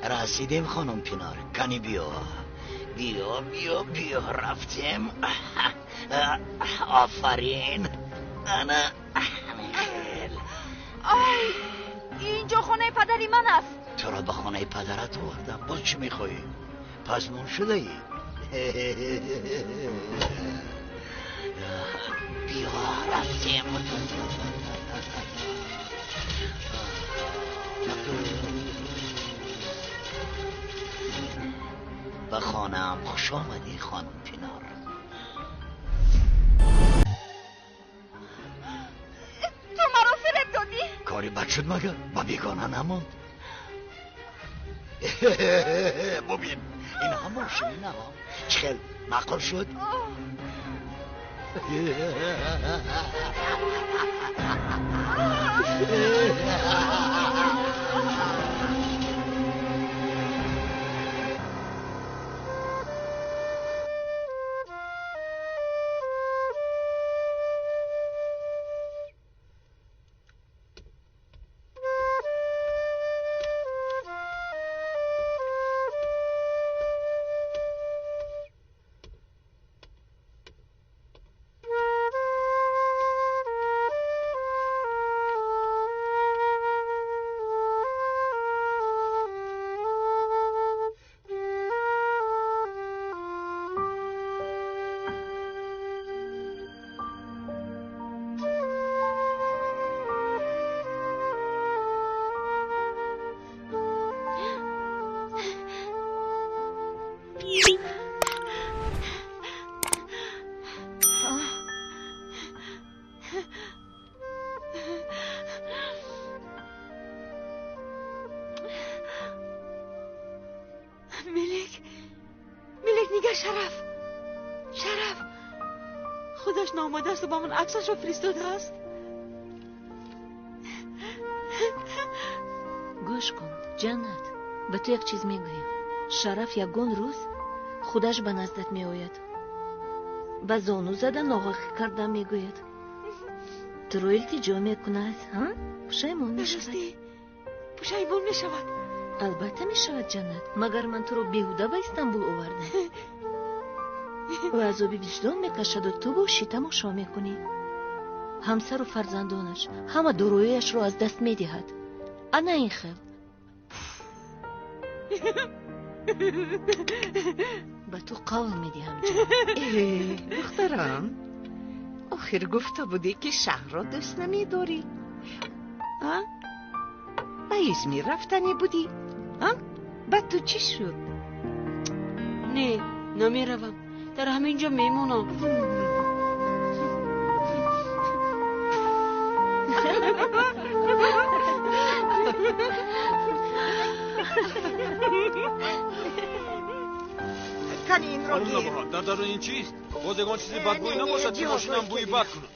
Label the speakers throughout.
Speaker 1: Расидем, хонум Пинар. Кани биё. Биё, биё, биё, рафтем. Офарин. Ана хел.
Speaker 2: Ай, инҷо хонаи падари ман аст.
Speaker 1: Туро ба хонаи падарат овардам. Боз чӣ мехоҳӣ? Пасмон шудаӣ? Биё, рафтем. Ба хонаам хуш омадӣ, хонум Пинар.
Speaker 2: Ту маро фиреб додӣ.
Speaker 1: Кори бад шуд магар? Ба бегона намонд. Бубин, ин ҳам мошини навам. Чӣ хел маъқул шуд?
Speaker 3: Шараф, Шараф, худаш наомадааст ва ба ман аксашро фиристодааст.
Speaker 4: Гӯш кун, Ҷаннат, ба ту як чиз мегӯям. Шараф ягон рӯз худаш ба наздат меояд. Ба зону зада ноҳақӣ карда мегӯяд. Туро илтиҷо мекунад, ҳа? Пушаймон мешавад.
Speaker 3: Пушаймон мешавад.
Speaker 4: Албатта мешавад, Ҷаннат. Магар ман туро беҳуда ба Истанбул овардам? Ӯ азоби виҷдон мекашаду ту бошӣ тамошо мекунӣ. Ҳамсару фарзандонаш ҳама дороияшро аз даст медиҳад. Ана ин хел. Ба ту қавл медиҳам, Ҷаннат.
Speaker 5: Духтарам, охир гуфта будӣ, ки шаҳрро дӯст намедорӣ. Ба Измир рафтанӣ будӣ. Ба ту чӣ шуд?
Speaker 3: Не, намеравам. Дар ҳамин ҷо мемонам.
Speaker 6: Хонум Набоҳат, дар дарун ин чист? Боз ягон чизи бадбӯй набошад, ки мошинам бӯи бад кунад.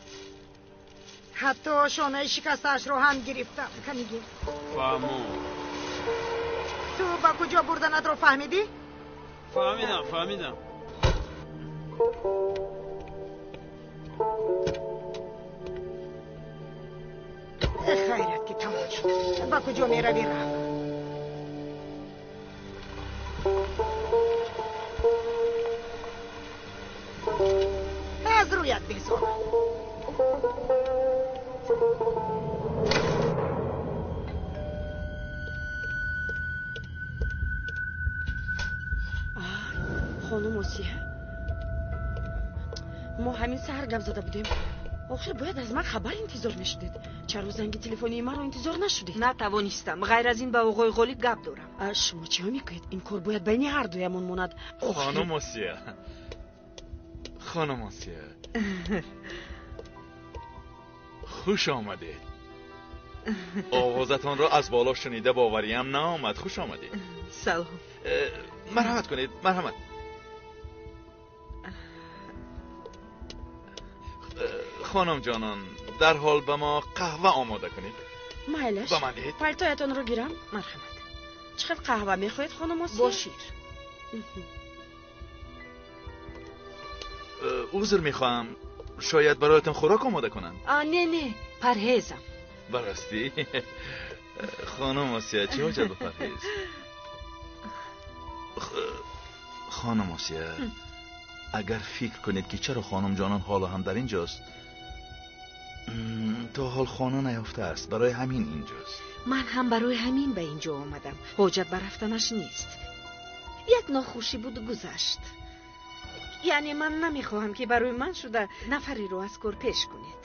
Speaker 7: Ҳатто шонаи шикастаашро ҳам гирифтам. Канигир.
Speaker 6: Фаҳмон.
Speaker 7: Ту ба куҷо бурданатро фаҳмидӣ?
Speaker 6: Фаҳмидам, фаҳмидам.
Speaker 7: Хайрат ки тамом шуд. Ба куҷо меравӣ, рав. Аз рӯят безорам.
Speaker 3: Хонум Осия, мо ҳамин саҳар гап зада будем. Охир бояд аз ман хабар интизор мешудед. Чаро занги телефонии маро интизор нашудед?
Speaker 8: Натавонистам. Ғайр аз ин ба оғои Ғолиб гап дорам.
Speaker 3: Шумо чиҳо мекунед? Ин кор бояд байни ҳар дуямон монад.
Speaker 9: Хонум Осия, хонум Осия, хуш омадед. Овозатонро аз боло шунида бовариам наомад. Хуш омадед.
Speaker 8: Салом.
Speaker 9: Марҳамат кунед, марҳамат. Хонум ҷонон, дарҳол ба мо қаҳва омода кунед.
Speaker 3: Майлаш.
Speaker 9: Ба ман диҳед.
Speaker 3: Палтоятонро гирам. Марҳамат. Чӣ хел қаҳва мехоҳед, хонум Осия?
Speaker 8: Бо шир.
Speaker 9: Узр мехоҳам, шояд бароятон хӯрок омода кунам.
Speaker 3: Не, не, парҳезам.
Speaker 9: Ба ростӣ? Хонум Осия, чӣ ҳоҷат ба парҳез? Хонум Осия, агар фикр кунед ки чаро хонум ҷонон ҳоло ҳам дар инҷост, то ҳол хона наёфтааст, барои ҳамин инҷост.
Speaker 3: Ман ҳам барои ҳамин ба инҷо омадам. Ҳоҷат ба рафтанаш нест. Як нохушӣ буд, гузашт. Яъне ман намехоҳам ки барои ман шуда нафареро аз кор пеш кунед.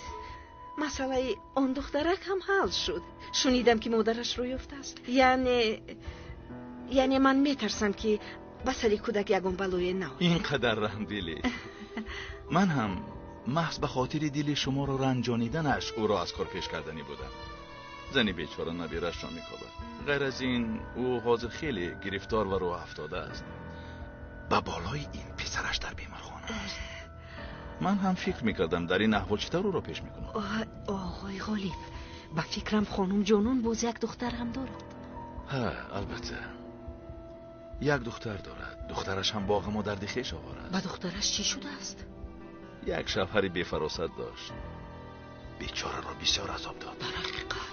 Speaker 3: Масъалаи он духтарак ҳам ҳал шуд. Шунидам ки модарашро ёфтааст. Яъне ман метарсам ки ба сари кӯдак ягон балое наояд.
Speaker 9: Ин қадар раҳмдилӣ. Ман ҳам маҳз ба хотири дили шуморо ранҷониданаш ӯро аз кор пеш карданӣ будам. Зани бечора набирашро мекобад. Ғайр аз ин ӯ ҳозир хеле гирифтор ва рӯҳ афтодааст. Ба болои ин писараш дар беморхона аст. Ман ҳам фикр мекардам дар ин аҳвол чӣ тавр ӯро пеш мекунам.
Speaker 3: Оғои Ғолиб, ба фикрам хонум ҷонон боз як духтар ҳам дорад.
Speaker 9: Ҳа, албатта. Як духтар дорад. Духтараш ҳам бо ғаму дарди хеш овора аст.
Speaker 3: Ба духтараш чӣ шудааст?
Speaker 9: Як шавҳари бефаросат дошт. Бечораро бисёр азоб дод.
Speaker 3: Дар ҳақиқат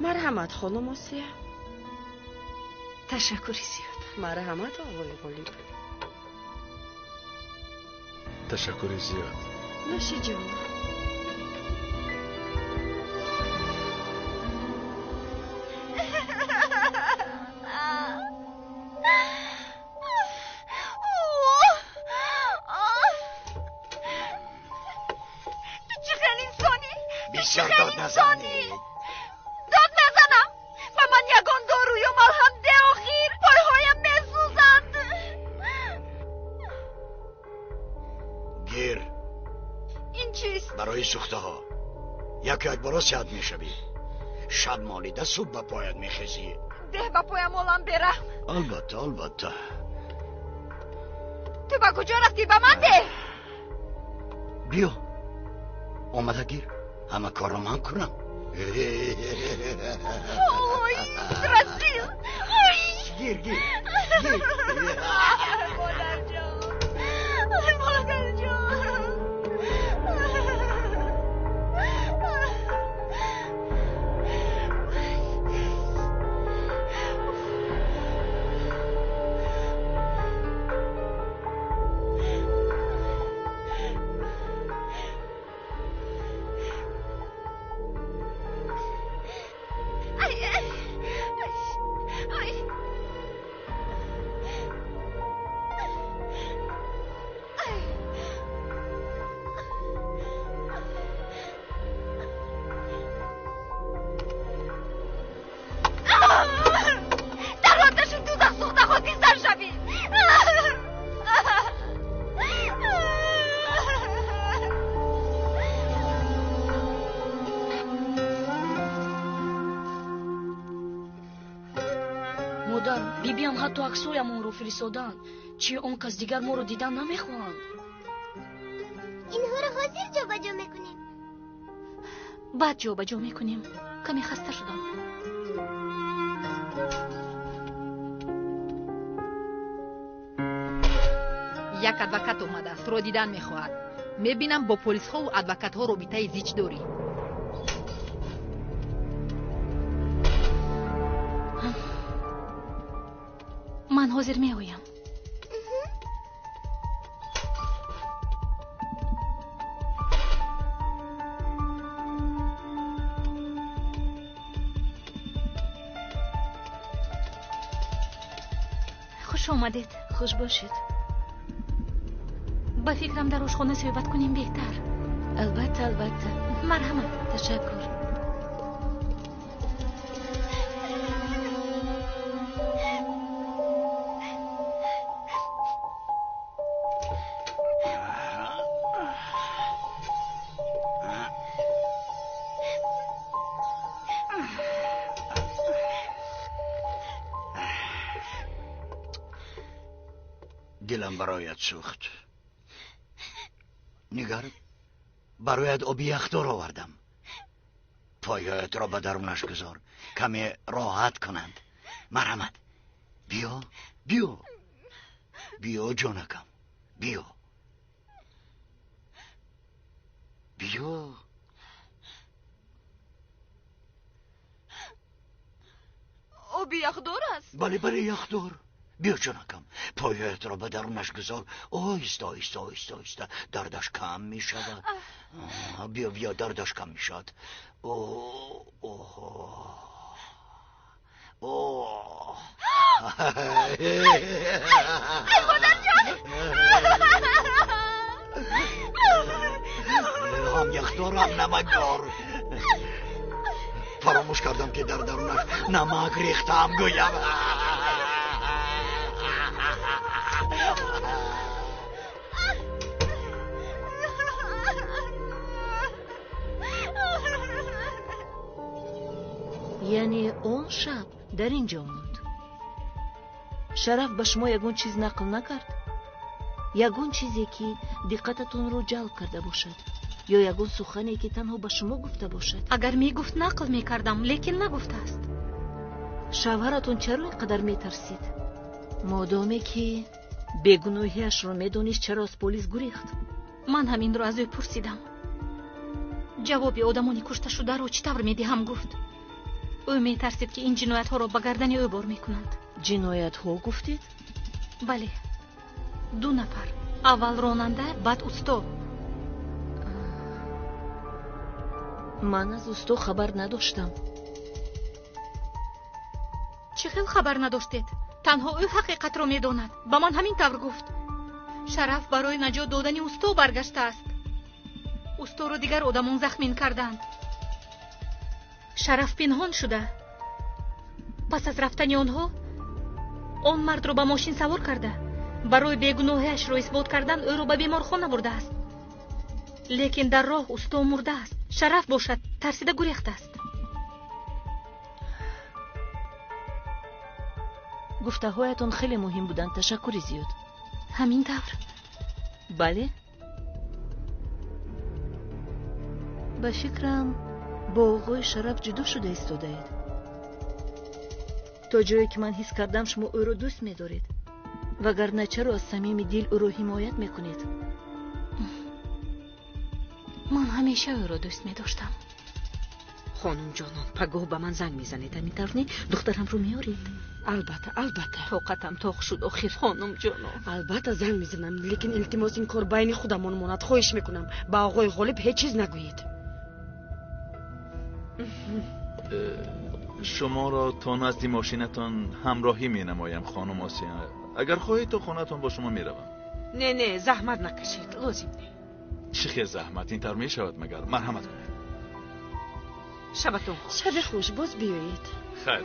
Speaker 3: марҳамат хонум Осия. Ташаккури зиёд. Марҳамат оғои Ғолиб.
Speaker 9: Ташаккури зиёд.
Speaker 3: Нӯши ҷон.
Speaker 2: Ту чӣ хел инсонӣ? Ту чӣ
Speaker 1: Бисёр
Speaker 2: хел
Speaker 1: дод
Speaker 2: инсонӣ?
Speaker 1: назанӣ.
Speaker 2: Дод назанам. Ба ман ягон дору ё малҳам де, охир пойҳоям месӯзанд.
Speaker 1: Гир.
Speaker 2: Ин чист?
Speaker 1: Барои сӯхтаҳо. Яку якбора сиҳат мешавӣ. Шаб молида субҳ ба поят мехезӣ.
Speaker 2: Деҳ ба поям олам бераҳм.
Speaker 1: Албатта, албатта.
Speaker 2: Ту ба куҷо рафтӣ? Ба ман деҳ.
Speaker 1: Биё, омада гир. Ҳама корро ман кунам.
Speaker 2: Ой, расил. Ой.
Speaker 1: Гир, гир, гир.
Speaker 2: Модарҷон, модарҷон. Ай, ай, ай, ай. Дар оташи дӯзах сӯхта хокистар шавӣ.
Speaker 10: Модар, бибиам ҳатто аксҳоямонро фиристоданд. Чи он кас дигар моро дидан намехоҳанд?
Speaker 11: Инҳоро ҳозир ҷобаҷо мекунем.
Speaker 4: Баъд ҷобаҷо мекунем. Каме хаста шудам.
Speaker 12: Як адвокат омадааст, туро дидан мехоҳад. Мебинам бо полисҳову адвокатҳо робитаи зич дорӣ.
Speaker 4: Ман ҳозир меоям. Хуш омадед.
Speaker 10: Хуш бошед.
Speaker 4: Ба фикрам дар ошхона суҳбат кунем беҳтар.
Speaker 10: Албатта, албатта.
Speaker 4: Марҳамат.
Speaker 10: Ташаккур.
Speaker 1: Дилам бароят сӯхт. Нигар, бароят оби яхдор овардам. Пойҳоятро ба дарунаш гузор, каме роҳат кунанд. Марҳамат, биё, биё, биё, ҷонакам, биё, биё.
Speaker 2: Яхдор аст?
Speaker 1: Бале, бале, яхдор. Биё, ҷонакам, пойҳоятро ба дарунаш гузор. Оҳиста, оҳиста, оҳиста, оҳиста дардаш кам мешавад. Биё, биё, дардаш кам мешавад.
Speaker 2: Ай, модарҷон!
Speaker 1: Ҳам яхдор, ҳам намакдор. Фаромӯш кардам, ки дар дарунаш намак рехтам, гӯям.
Speaker 4: Яъне он шаб дар ин ҷо монд. Шараф ба шумо ягон чиз нақл накард? Ягон чизе, ки диққататонро ҷалб карда бошад, ё ягон сухане, ки танҳо ба шумо гуфта бошад?
Speaker 11: Агар мегуфт, нақл мекардам, лекин нагуфтааст.
Speaker 4: Шавҳаратон чаро ин қадар метарсид? Модоме ки бегуноҳиашро медонист, чаро аз полис гурехт?
Speaker 11: Ман ҳам инро аз ӯ пурсидам. Ҷавоби одамони кушташударо чӣ тавр медиҳам, гуфт. Ӯ метарсид, ки ин ҷиноятҳоро ба гардани ӯ бор мекунанд.
Speaker 4: Ҷиноятҳо гуфтед?
Speaker 11: Бале, 2 нафар. Аввал ронанда, баъд усто.
Speaker 4: Ман аз усто хабар надоштам.
Speaker 11: Чӣ хел хабар надоштед? Танҳо ӯ ҳақиқатро медонад. Ба ман ҳамин тавр гуфт. Шараф барои наҷот додани усто баргаштааст. Усторо дигар одамон захмин карданд. Шараф пинҳон шуда. Пас аз рафтани онҳо он мардро ба мошин савор карда, барои бегуноҳиашро исбот кардан ӯро ба беморхона бурдааст. Лекин дар роҳ усто мурдааст. Шараф бошад тарсида гурехтааст.
Speaker 4: Гуфтаҳоятон хеле муҳим буданд. Ташаккури зиёд.
Speaker 11: Ҳамин тавр?
Speaker 4: Бале. Ба фикрам, бо оғои Шараф ҷудо шуда истодаед. То ҷое ки ман ҳис кардам, шумо ӯро дӯст медоред. Вагарна чаро аз самими дил ӯро ҳимоят мекунед?
Speaker 11: Ман ҳамеша ӯро дӯст медоштам.
Speaker 3: Хонум ҷонон, пагоҳ ба ман занг мезанед, ҳамин тавр не? Духтарамро меоред?
Speaker 7: Албатта, албатта.
Speaker 3: Тоқатам тоқ шуд охир, хонум ҷонон.
Speaker 7: Албатта занг мезанам, лекин илтимос, ин кор байни худамон монад. Хоҳиш мекунам, ба оғои Ғолиб ҳеҷ чиз нагӯед.
Speaker 9: Шуморо то назди мошинатон ҳамроҳӣ менамоям, хонум Осия. Агар хоҳед, то хонатон бо шумо меравам.
Speaker 3: Не, не, заҳмат накашед, лозим не.
Speaker 9: Чӣ хел заҳмат? Ин тавр мешавад магар? Марҳамат кунед.
Speaker 3: Шабатон хуш.
Speaker 7: Шаби хуш, боз биёед.
Speaker 9: Хайр.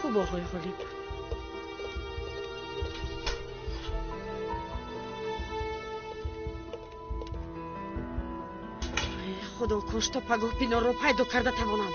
Speaker 7: Хуб, оғои Ғолиб. Худо кош то пагоҳ Пинорро пайдо карда тавонам.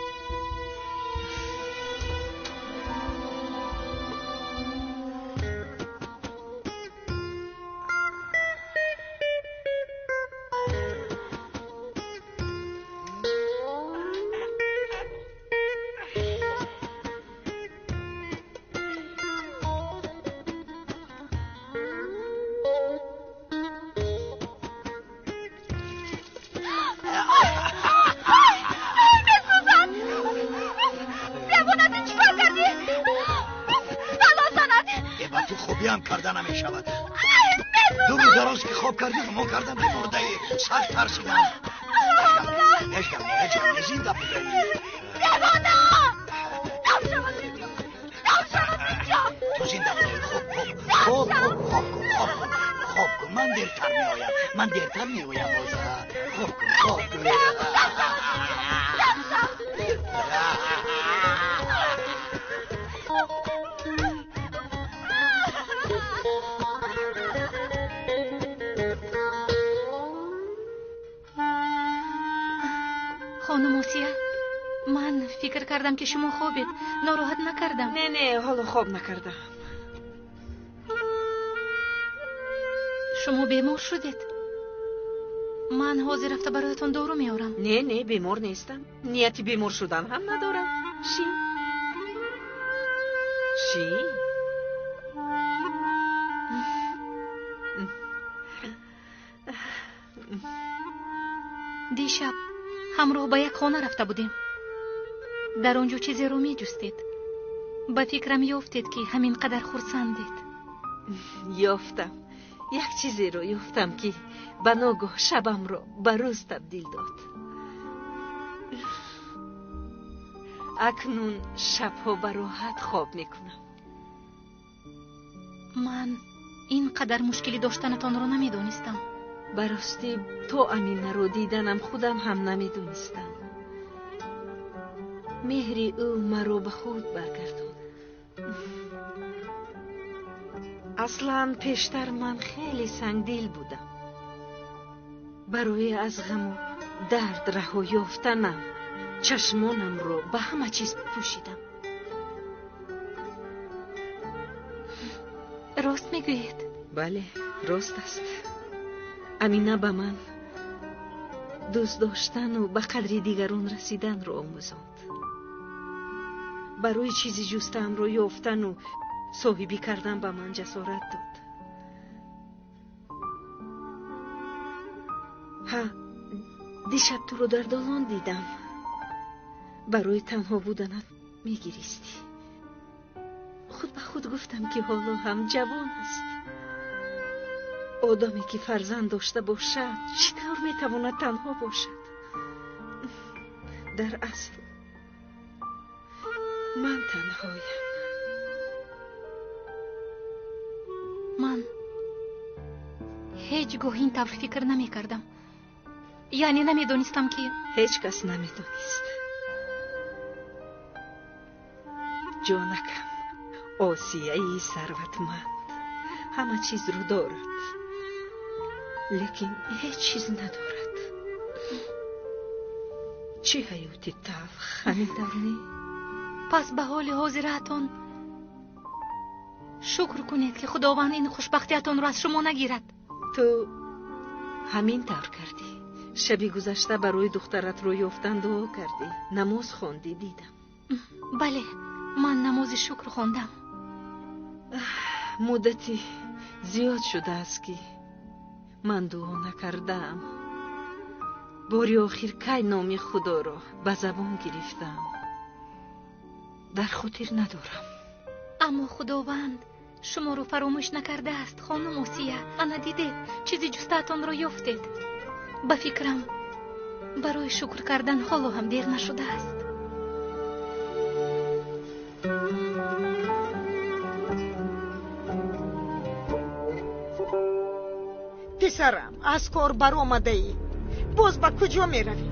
Speaker 11: Хонум Осия, ман фикр кардам, ки шумо хобед. Нороҳат накардам?
Speaker 3: Не, не, ҳоло хоб накардам.
Speaker 11: Шумо бемор шудед? Ман ҳозир рафта бароятон дору меорам.
Speaker 3: Не, не, бемор нестам. Нияти бемор шудан ҳам надорам. Шин. Шин.
Speaker 11: Дишаб ҳамроҳ ба як хона рафта будем. Дар он ҷо чизеро меҷустед. Ба фикрам ёфтед, ки ҳамин қадар хурсандед.
Speaker 3: Ёфтам. Як чизеро ёфтам, ки ба ногоҳ шабамро ба рӯз табдил дод. Акнун шабҳо ба роҳат хоб мекунам.
Speaker 11: Ман ин қадар мушкилӣ доштанатонро намедонистам.
Speaker 3: Ба ростӣ, то Аминаро диданам худам ҳам намедонистам. Меҳри ӯ маро ба худ баргардонд. Аслан пештар ман хеле сангдил будам. Барои аз ғаму дард раҳо ёфтанам чашмонамро ба ҳама чиз пӯшидам.
Speaker 11: Рост мегӯед?
Speaker 3: Бале, рост аст. Амина ба ман дӯст доштану ба қадри дигарон расиданро омӯзонд. Барои чизи ҷустаамро ёфтану соҳибӣ кардан ба ман ҷасорат дод. Ҳа, дишаб туро дар долон дидам. Барои танҳо буданат мегиристӣ. Худ ба худ гуфтам, ки ҳоло ҳам ҷавон аст. Одаме ки фарзанд дошта бошад, чӣ тавр метавонад танҳо бошад? Дар асл ман танҳоям.
Speaker 11: Ман ҳеҷ гоҳ ин тавр фикр намекардам. Яъне намедонистам, ки
Speaker 3: ҳеҷ кас намедонист. Ҷонакам, Осияи сарватманд ҳама чизро дорад, лекин ҳеҷ чиз надорад. Чӣ ҳаёти талх, ҳамин тавр не?
Speaker 11: Пас ба ҳоли ҳозираатон шукр кунед, ки Худованд ин хушбахтиятонро аз шумо нагирад.
Speaker 3: Ту ҳамин тавр кардӣ. Шаби гузашта барои духтаратро ёфтан дуо кардӣ, намоз хондӣ, дидам.
Speaker 11: Бале, ман намози шукр хондам.
Speaker 3: Муддати зиёд шудааст, ки ман дуо накардаам. Бори охир кай номи Худоро ба забон гирифтам, дар хотир надорам.
Speaker 11: Аммо Худованд шуморо фаромӯш накардааст, хонум Осия. Ана дидед, чизи ҷустаатонро ёфтед. Ба фикрам, барои шукр кардан ҳоло ҳам дер нашудааст.
Speaker 5: Писарам, аз кор баромадаӣ, боз ба куҷо меравӣ?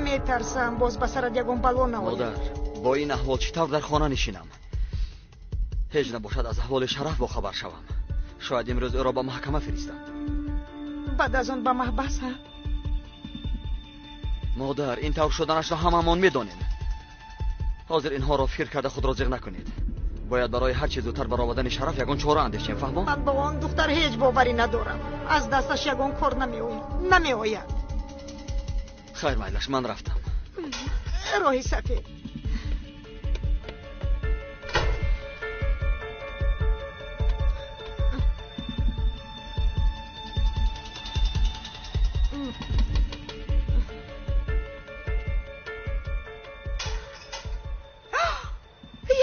Speaker 5: Метарсам, боз ба сарат ягон бало наояд.
Speaker 13: Модар, бо ин аҳвол чӣ тавр дар хона нишинам? Ҳеҷ набошад, аз аҳволи Шараф бохабар шавам. Шояд имрӯз ӯро ба маҳкама фиристанд.
Speaker 5: Баъд аз он ба маҳбас, ҳа?
Speaker 13: Модар, ин тавр шуданашро ҳамамон медонем. Ҳозир инҳоро фикр карда худро зиғ накунед. Бояд барои ҳар чӣ зудтар баромадани Шараф ягон чора андешем, фаҳмо?
Speaker 5: Ман ба он духтар ҳеҷ боварӣ надорам. Аз дасташ ягон кор намеояд, намеояд.
Speaker 13: Хайр, майлаш, ман рафтам.
Speaker 5: Роҳи сафед.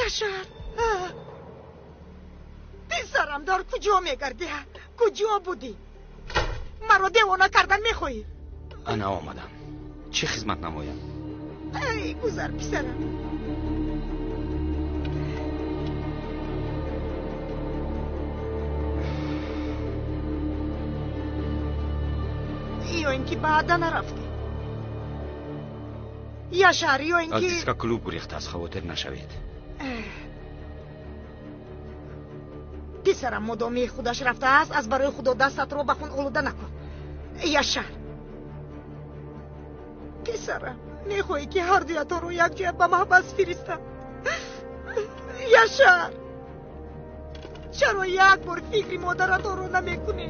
Speaker 5: Яшар, писарам, дар куҷо мегардӣ? Куҷо будӣ? Маро девона кардан мехоҳӣ?
Speaker 14: Ана омадам. Чӣ хизмат намоям?
Speaker 5: Ай, гузар, писарам. Ё ин ки ба Адана нарафтӣ? Яшар, ё ин
Speaker 14: Аз
Speaker 5: ки
Speaker 14: диска клуб гурехтааст, хавотир нашавед.
Speaker 5: Писарам, мудомии худаш рафтааст, аз барои Худо дастатро ба хун олуда накун. Яшар, писарам, мехоҳӣ, ки ҳардуятонро якҷоя ба маҳбас фиристам? Яшар, чаро як бор фикри модаратонро намекунӣ?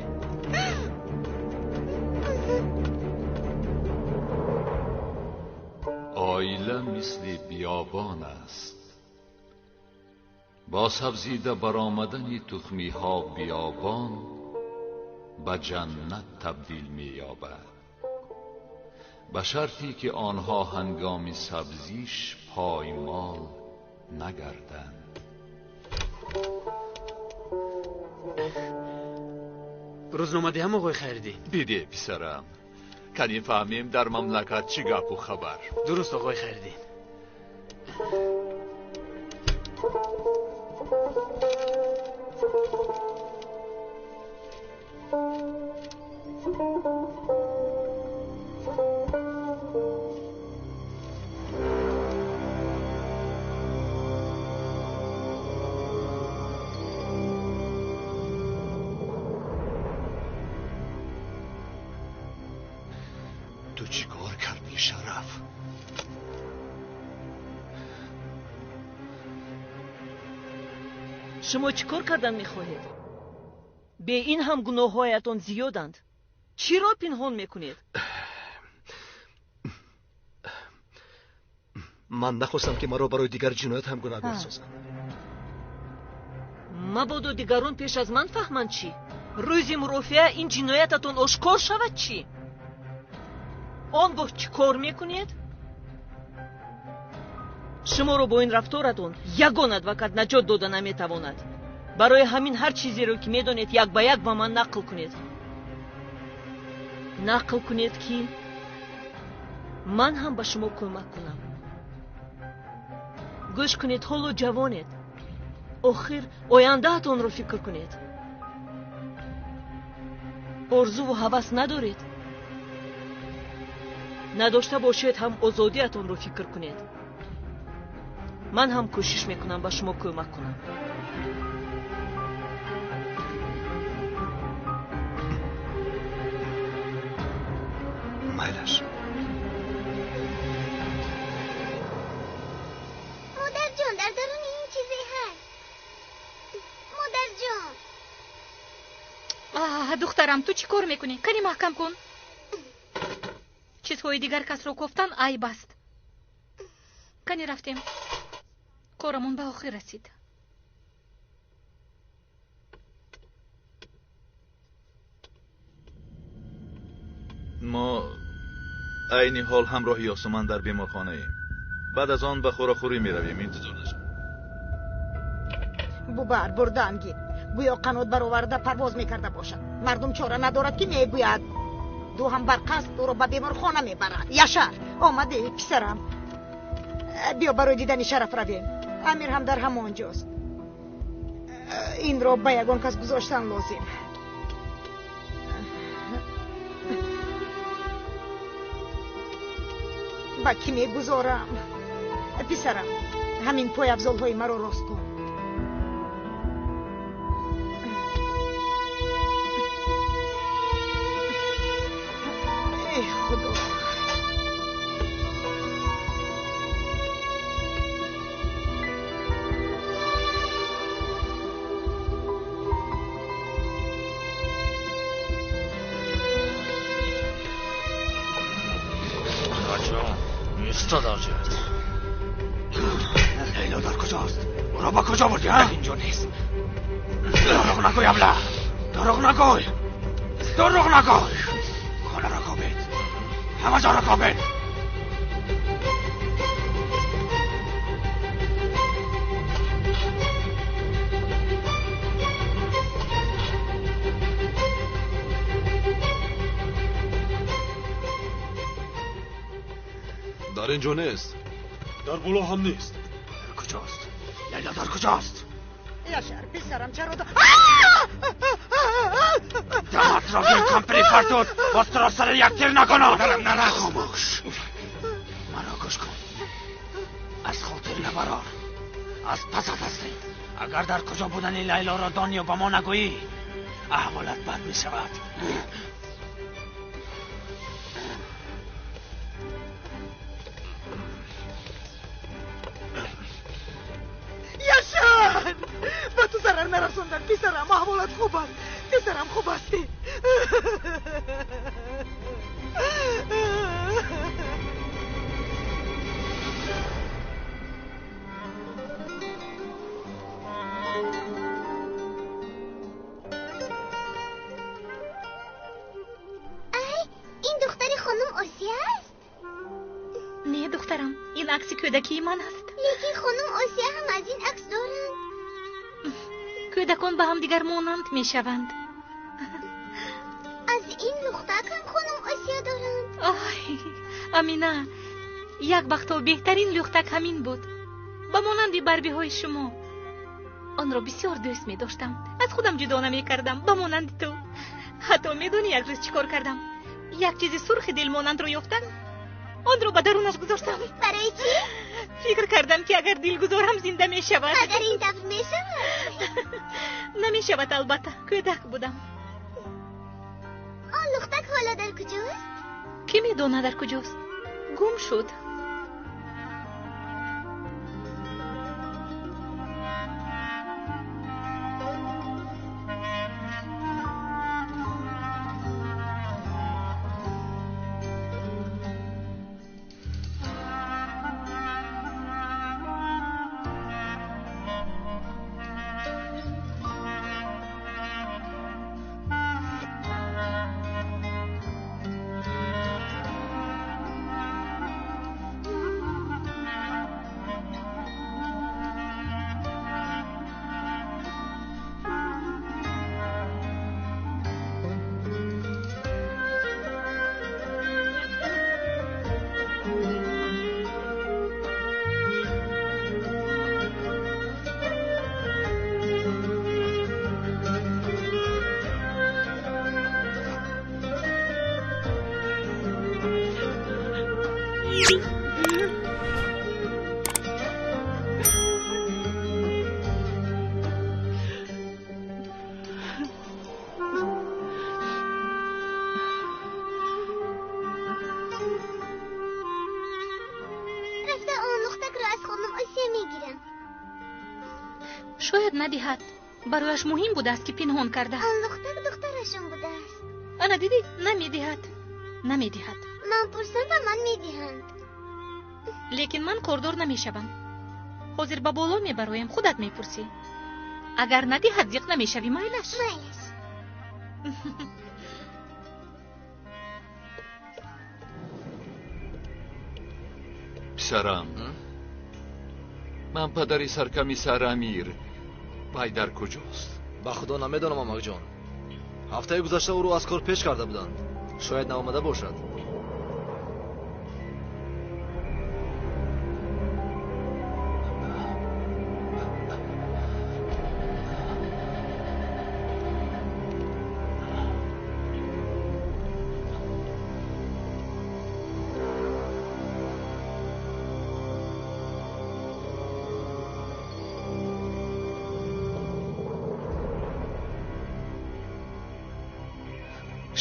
Speaker 9: Оила мисли биёбон аст. Бо сабзида баромадани тухмиҳо биёбон ба ҷаннат табдил меёбад. به شرطی که آنها هنگام سبزیش پایمال نگردند.
Speaker 15: روزنامه دهم آقای خیردین.
Speaker 9: بیده پسرم، کنی فهمیم در مملکت چی گپ و خبر.
Speaker 15: درست آقای خیردین.
Speaker 1: تو چی کار کردی شرف؟
Speaker 4: شما چی کار کردن میخواهید؟ به این هم گناههایتان زیادند. چی را پنهان میکنید؟
Speaker 16: من نخواستم که مرا برای دیگر جنایت هم گناهگار سازند.
Speaker 4: مبادا دیگران پیش از من فهمند چی؟ روزی مرافعه این جنایتتان آشکار شود چی؟ آنگاه چی کار میکنید؟ شما رو با این رفتارتون یگان адвокат نجات داده نمیتواند. برای همین هر چیزی رو که میدانید یک به یک با من نقل کنید. نقل کنید که من هم به شما کمک کنم. گوش کنید، حالا جوانید، آخر آیندهتان رو فکر کنید. آرزو و هوس ندارید؟ نداشته باشید هم آزادیتان رو فکر کنید. من هم کوشش میکنم به شما کمک کنم.
Speaker 16: مایلش.
Speaker 17: مادر جان، در درون این چیزی هست. مادر جان.
Speaker 11: آه دخترم، تو چی کار میکنی؟ کنی محکم کن. چیزهای دیگر کس رو گفتن عیب است. کنی رفتیم. کارمون به آخر رسید.
Speaker 9: ما عین حال همراه یاسمن در بیمارخانه ایم. بعد از آن به خوراخوری می رویم. انتظار نشد.
Speaker 5: ببر بردن گیر. گویا قنات برآورده پرواز میکرده باشد. مردم چاره ندارد که میگوید. دو هم بر قصد او را به بیمارخانه میبرد. یشر آمده پسرم، بیا برای دیدن شرف رویم. امیر هم در همانجاست. این را به یگان کس گذاشتن لازم. با کی میگذارم؟ پسرم، همین پای افزالهای مرا راست کن. ای خدا،
Speaker 1: لیلا در کجاست؟ او را با کجا بردی؟ ها؟ اینجا نیست. دروغ نگوی ابله، دروغ نگوی، دروغ نگوی. خانه را کوبید، همه جا را کوبید.
Speaker 16: در اینجا نیست، در بالا هم نیست.
Speaker 1: کجاست؟ لیلا در کجاست؟
Speaker 5: یاشار پسرم چرا
Speaker 1: دمت را گیر کمپری فرتوت، باز تو را سر یک تیر نکنم. نه خاموش، مرا گوش کن. از خاطر نبرار، از پست هستیم. اگر در کجا بودن لیلا را دانی و به ما نگویی، احوالت بد می شود.
Speaker 5: یاشار، با تو ضرر نرسوندن پسرم. احوالت خوب است پسرم، خوب هستی.
Speaker 17: ای، این دختر خانم آسیه است.
Speaker 11: Духтарам, ин акси кӯдакии ман аст.
Speaker 17: Лекин хонум Осия ҳам аз ин акс доранд.
Speaker 11: Кӯдакон ба ҳамдигар монанд мешаванд.
Speaker 17: Аз ин лухтак ҳам хонум Осия доранд.
Speaker 11: Ой, Амина, як вақтҳо беҳтарин лухтак ҳамин буд. Ба монанди барбиҳои шумо. Онро бисёр дӯст медоштам. Аз худам ҷудо намекардам, ба монанди ту. Ҳатто медонӣ як рӯз чӣ кор кардам? Як чизи сурхи дилмонандро ёфтам, онро ба дарунаш гузоштам.
Speaker 17: Барои чӣ?
Speaker 11: Фикр кардам, ки агар дил гузорам, зинда мешавад.
Speaker 17: Агар ин тавр мешавад?
Speaker 11: Намешавад, албатта. Кӯдак будам.
Speaker 17: Он лухтак ҳоло дар куҷост?
Speaker 11: Кӣ медонад дар куҷост? Гум шуд. Шояд надиҳад. Барояш муҳим будааст, ки пинҳон кардааст.
Speaker 17: Он лухтак духтарашон будааст.
Speaker 11: Ана дидӣ, намедиҳад. Намедиҳад.
Speaker 17: Ман пурсам, ба ман медиҳанд.
Speaker 11: Лекин ман кордор намешавам. Ҳозир ба боло мебароем, худат мепурсӣ. Агар надиҳад, зиқ намешавӣ, майлаш?
Speaker 17: Майлаш.
Speaker 9: Писарам, ман падари саркамиссар Амир. Вай дар куҷост?
Speaker 16: Ба худо намедонам, амакҷон. Ҳафтаи гузашта ӯро аз кор пеш карда буданд. Шояд наомада бошад.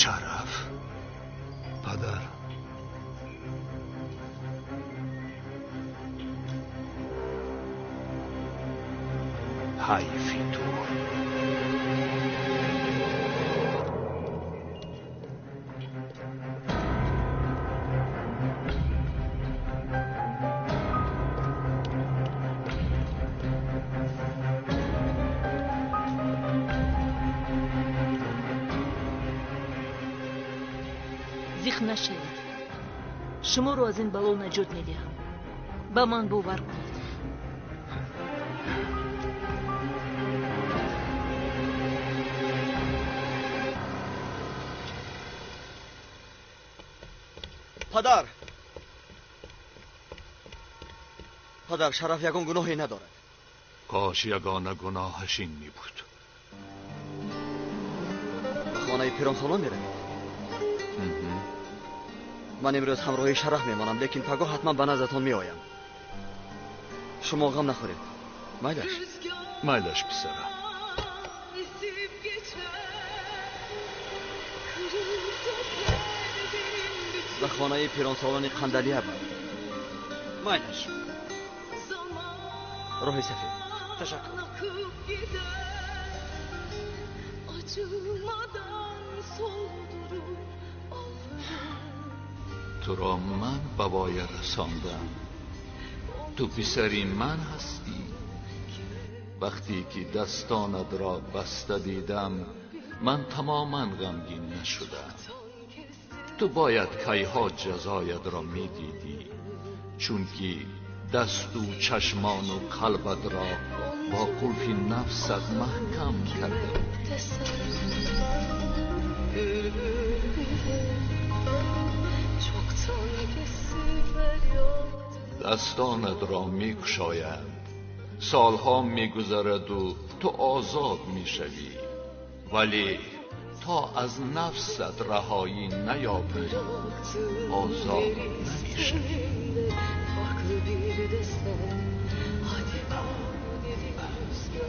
Speaker 9: Шараф, падар. Ҳайфи ту.
Speaker 4: Зиқ нашавед. Шуморо аз ин бало наҷот медиҳам. Ба ман бовар кунед.
Speaker 13: Падар, падар, Шараф ягон гуноҳе надорад.
Speaker 9: Кош ягона гуноҳаш ин мебуд.
Speaker 13: Ба хонаи пиронсолон меравед? Ман имрӯз ҳамроҳи Шараф мемонам, лекин пагоҳ ҳатман ба наздатон меоям. Шумо ғам нахӯред. Майлаш?
Speaker 9: Майлаш, писарам.
Speaker 13: Ба хонаи пиронсолони Қандалия бар. Майлаш. Роҳи сафед.
Speaker 15: Ташаккур.
Speaker 9: Туро ман ба воя расондам. Ту писари ман ҳастӣ. Вақте ки дастонат ро баста дидам, ман тамоман ғамгин нашудам. Ту бояд кайҳо ҷазоятро медидӣ. Чунки дасту чашмону қалбат ро бо қулфи нафсат маҳкам карда. Дастонат ро мекушоянд, солҳо мегузараду ту озод мешавӣ, вале то аз нафсат раҳоӣ наёбӣ озод намешавӣ.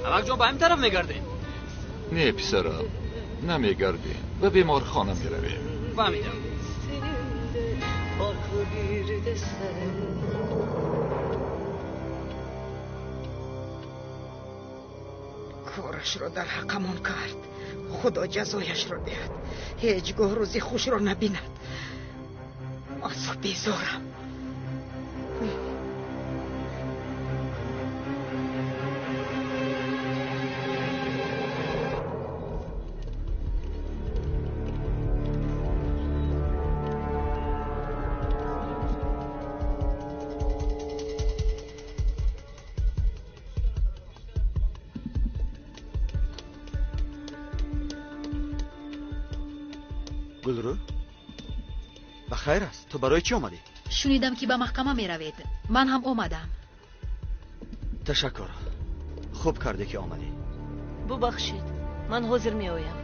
Speaker 15: Амакҷон, ба ҳамин тараф мегардем?
Speaker 9: Не, писарам, намегардем, ба беморхона меравем.
Speaker 15: Фаҳмидам.
Speaker 5: Корашро дар ҳаққамон кард. Худо ҷазояшро диҳад. Ҳеҷ гоҳ рӯзи хушро набинад. Аз ӯ безорам.
Speaker 13: Гулрӯ, ба хайр аст? Ту барои чӣ омадӣ?
Speaker 12: Шунидам, ки ба маҳкама меравед. Ман ҳам омадам.
Speaker 13: Ташаккур, хуб кардӣ, ки омадӣ.
Speaker 4: Бубахшед, ман ҳозир меоям.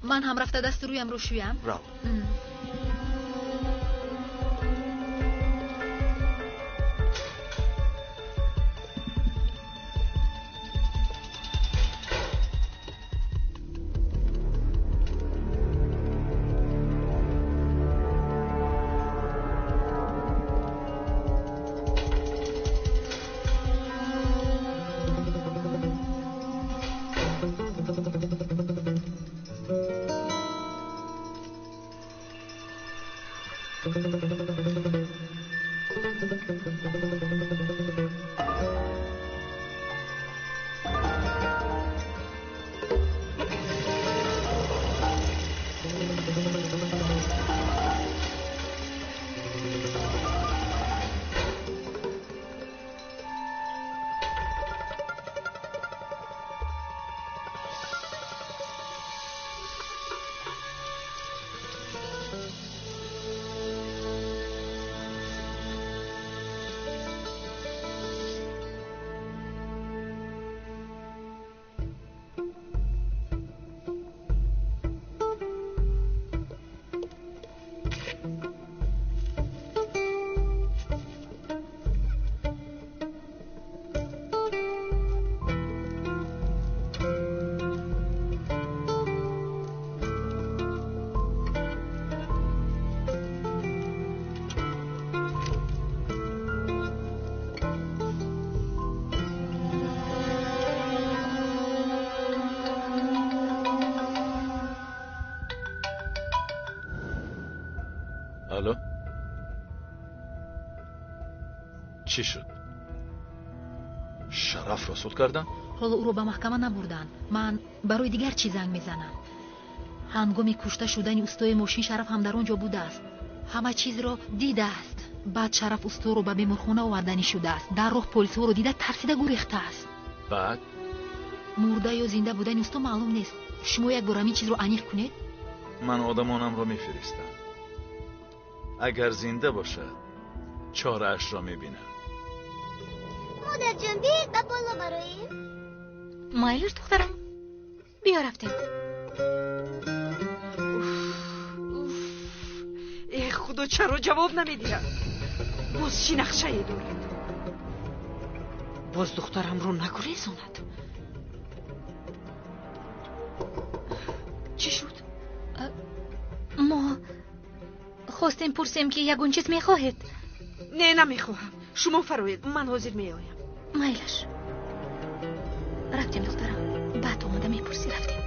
Speaker 12: Ман ҳам рафта дасту рӯямро шӯям.
Speaker 13: Рав.
Speaker 9: Алло, чӣ шуд? Шарафро суд кардам?
Speaker 12: Ҳоло ӯро ба маҳкама набурданд. Ман барои дигар чӣ занг мезанам. Ҳангоми кушта шудани устои мошин Шараф ҳам дар он ҷо будааст, ҳама чизро дидааст. Баъд Шараф усторо ба беморхона оварданӣ шудааст. Дар роҳ полисҳоро дида тарсида гурехтааст.
Speaker 9: Баъд
Speaker 12: мурда ё зинда будани усто маълум нест. Шумо як бор ҳамин чизро аниқ кунед.
Speaker 9: Ман одамонамро мефиристам. Агар зинда бошад, чораашро мебинам.
Speaker 17: Модарҷон, биёед ба боло бароем.
Speaker 11: Майлиш, духтарам, биё, рафтем.
Speaker 8: Э, Худо, чаро ҷавоб намедиҳад? Боз чӣ нақшае дорад? Боз духтарамро нагурезонад. Чӣ шуд?
Speaker 11: Мо хостем пурсем, ки ягон чиз мехоҳед.
Speaker 8: Не, намехоҳам. Шумо фароед, ман ҳозир меоям.
Speaker 11: Майлаш, рафтем, духтарам. Баъд омада мепурсӣ. Рафтем.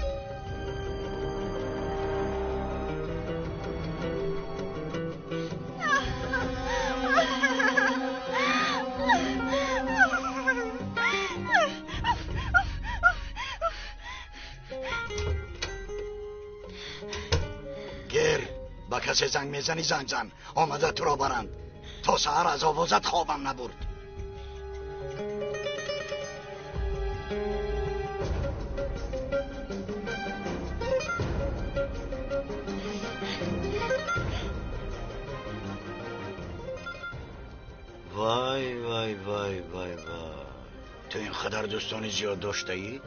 Speaker 1: Гер, ба
Speaker 18: Ба касе занг мезанӣ, занг зан, омада туро баранд. То саҳар аз овозат хобам набурд. Вай вай вай вай вай, ту ин қадар дӯстони зиёд доштаӣ?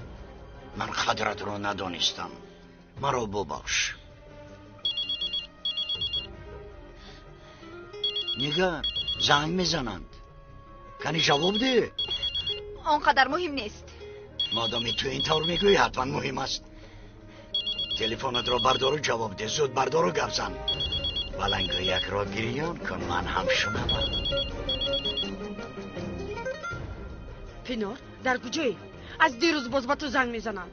Speaker 18: Ман қадратро надонистам, маро бубахш. Нигар, занг мезананд. Кани ҷавоб деҳ.
Speaker 2: Он қадар муҳим нест.
Speaker 18: Модоми ту ин тавр мегӯӣ, ҳатман муҳим аст. Телефонатро бардору ҷавоб деҳ, зуд бардору гап зан. Балангӯякро гирён кун, ман ҳам шунавам.
Speaker 7: Пинор, дар куҷоӣ? Аз дирӯз боз ба ту занг мезанам.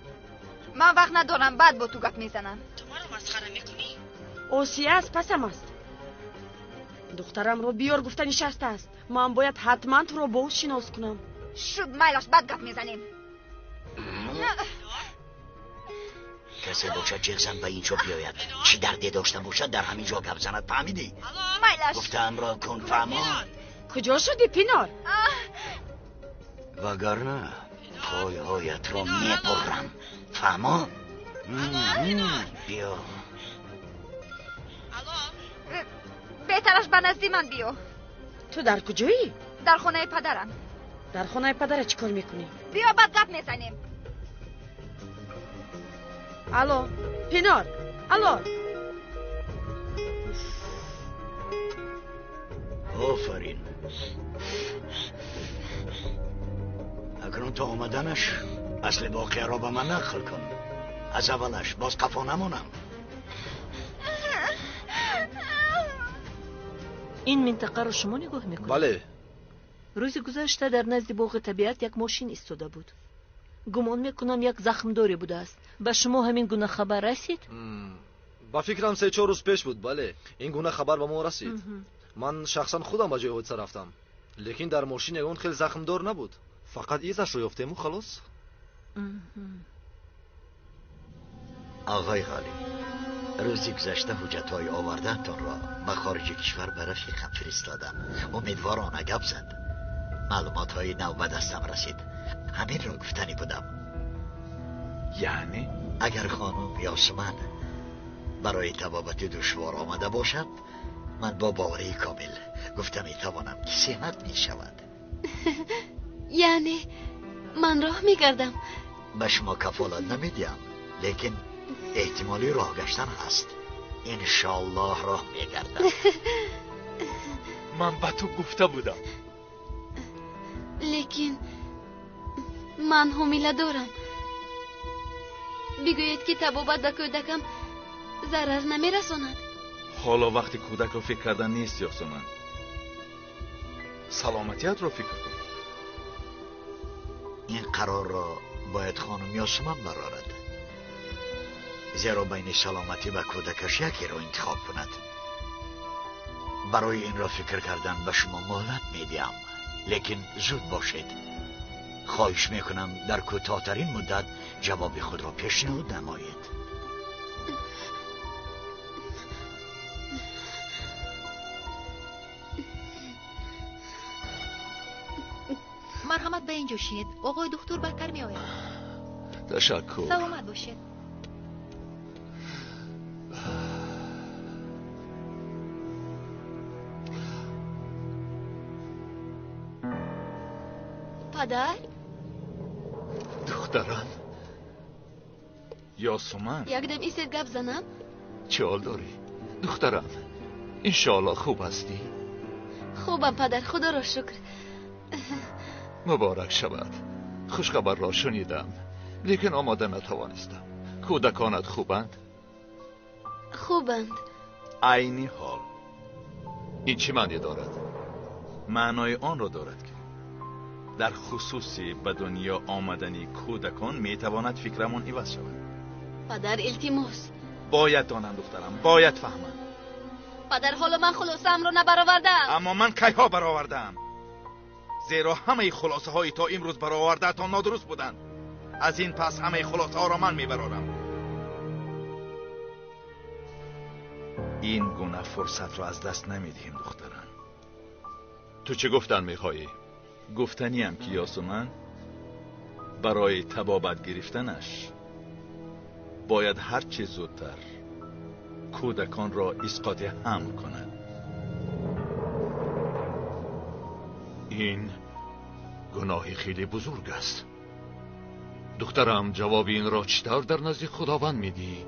Speaker 2: Ман вақт надорам, баъд бо ту гап мезанам.
Speaker 7: Ту маро масхара мекунӣ? Осия аз пасам аст. Духтарамро биёр гуфта нишастааст. Ман бояд ҳатман туро бо ӯ шинос кунам.
Speaker 2: Шуд, майлаш, баъд гап мезанем.
Speaker 18: Касе бошад ҷеғ зан ба ин ҷо биёяд. Чӣ дарде дошта бошад, дар ҳамин ҷо гап занад, фаҳмидӣ?
Speaker 2: Майлаш.
Speaker 18: Гуфтаамро кун, фаҳмо?
Speaker 7: Куҷо шудӣ, Пинор?
Speaker 18: Вагарна пойҳоятро мебурам, фаҳмо? Биё.
Speaker 2: Беҳтараш ба назди ман биё.
Speaker 7: Ту дар куҷоӣ?
Speaker 2: Дар хонаи падарам.
Speaker 7: Дар хонаи падара чӣ кор мекунӣ?
Speaker 2: Биё, баъд гап мезанем.
Speaker 7: Алло, Пинор, алло.
Speaker 18: Офарин. Акнун то омаданаш асли воқеаро ба ман нақл кун. Аз аввалаш боз қафо намонам.
Speaker 4: Ин минтақаро шумо нигоҳ мекунед?
Speaker 16: Бале.
Speaker 4: Рӯзи гузашта дар назди боғи табиат як мошин истода буд. Гумон мекунам, як захмдоре будааст. Ба шумо ҳамин гуна хабар расид?
Speaker 16: Ба фикрам, 3-4 рӯз пеш буд. Бале, ин гуна хабар ба мо расид. Ман шахсан худам ба ҷои ҳодиса рафтам, лекин дар мошин ягон хел захмдор набуд. Фақат изашро ёфтему халос.
Speaker 18: Оғои Ғолиб, рӯзи гузашта ҳуҷҷатҳои овардаатонро ба хориҷи кишвар ба рафиқам фиристодам. Умедворона гап зад. Маълумотҳои нав ба дастам расид. Ҳаминро гуфтанӣ будам.
Speaker 9: Яъне?
Speaker 18: Агар хонум Ёсуман барои табобати душвор омада бошад, ман бо боварии комил гуфта метавонам, ки сиҳат мешавад.
Speaker 19: Яъне ман роҳ мегардам?
Speaker 18: Ба шумо кафолат намедиҳам, лекин эҳтимоли роҳ гаштан ҳаст. Иншоаллоҳ роҳ мегардам.
Speaker 9: Ман ба ту гуфта будам.
Speaker 19: Лекин ман ҳомила дорам. Бигӯед, ки табобат ба кӯдакам зарар намерасонад.
Speaker 9: Ҳоло вақти кӯдакро фикр кардан нест, Ёсуман. Саломатиятро фикр кун.
Speaker 18: Ин қарорро бояд хонум Ёсуман барорад, зеро байни саломатӣ ва кӯдакаш якеро интихоб кунад. Барои инро фикр кардан ба шумо муҳлат медиҳам, лекин зуд бошед. Хоҳиш мекунам, дар кӯтоҳтарин муддат ҷавоби худро пешниҳод намоед.
Speaker 12: Марҳамат, ба ин ҷо шинед. Оғои духтур баъдтар меояд.
Speaker 9: Ташаккур.
Speaker 12: Саломат бошед.
Speaker 19: Падар?
Speaker 9: Духтарам. Ёсуман.
Speaker 19: Якдам истед, гап занам.
Speaker 9: Чӣ ҳол дорӣ, духтарам? Иншоаллоҳ хуб ҳастӣ?
Speaker 19: Хубам, падар, худоро шукр.
Speaker 9: Муборак шавад. Хушхабарро шунидам, лекин омода натавонистам. Кӯдаконат хубанд?
Speaker 19: Хубанд.
Speaker 9: Айни ҳол ин чӣ маъне дорад? Маънои онро дорад, ки дар хусуси ба дунё омадани кӯдакон метавонад фикрамон иваз шавад.
Speaker 19: Падар, илтимос.
Speaker 9: Бояд донам, духтарам, бояд фаҳмам.
Speaker 19: Падар, ҳоло ман хулосаамро набаровардаам.
Speaker 9: Аммо ман кайҳо баровардаам, зеро ҳамаи хулосаҳои то имрӯз баровардаатон нодуруст буданд. Аз ин пас ҳамаи хулосаҳоро ман мебарорам. Ин гуна фурсатро аз даст намедиҳем, духтарам.
Speaker 20: Ту чӣ гуфтан мехоҳӣ?
Speaker 9: Гуфтаниам ки Ёсуман барои табобат гирифтанаш бояд ҳарчи зудтар кӯдаконро исқоти ҳамл кунад.
Speaker 20: Ин гуноҳи хеле бузург аст. Духтарам, ҷавоби инро чӣ тавр дар назди Худованд медиҳӣ?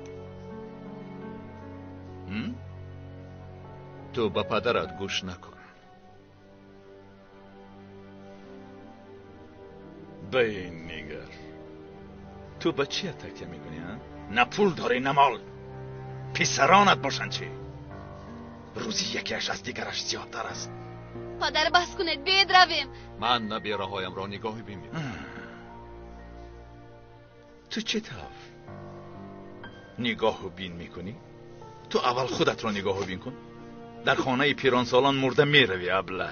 Speaker 20: Ту ба падарат гӯш накун.
Speaker 9: Ба ин нигар, ту ба чия такя мекунӣ? На пул дорӣ, на мол. Писаронат бошанд чӣ? Рӯзи якеаш аз дигараш зиёдтар аст.
Speaker 19: Падар, бас кунед, биёед равем.
Speaker 20: Ман набераҳоямро нигоҳи бимекунам.
Speaker 9: Ту чӣ тавр нигоҳу бин мекунӣ? Ту аввал худатро нигоҳу бин кун. Дар хонаи пиронсолон мурда меравӣ, абла.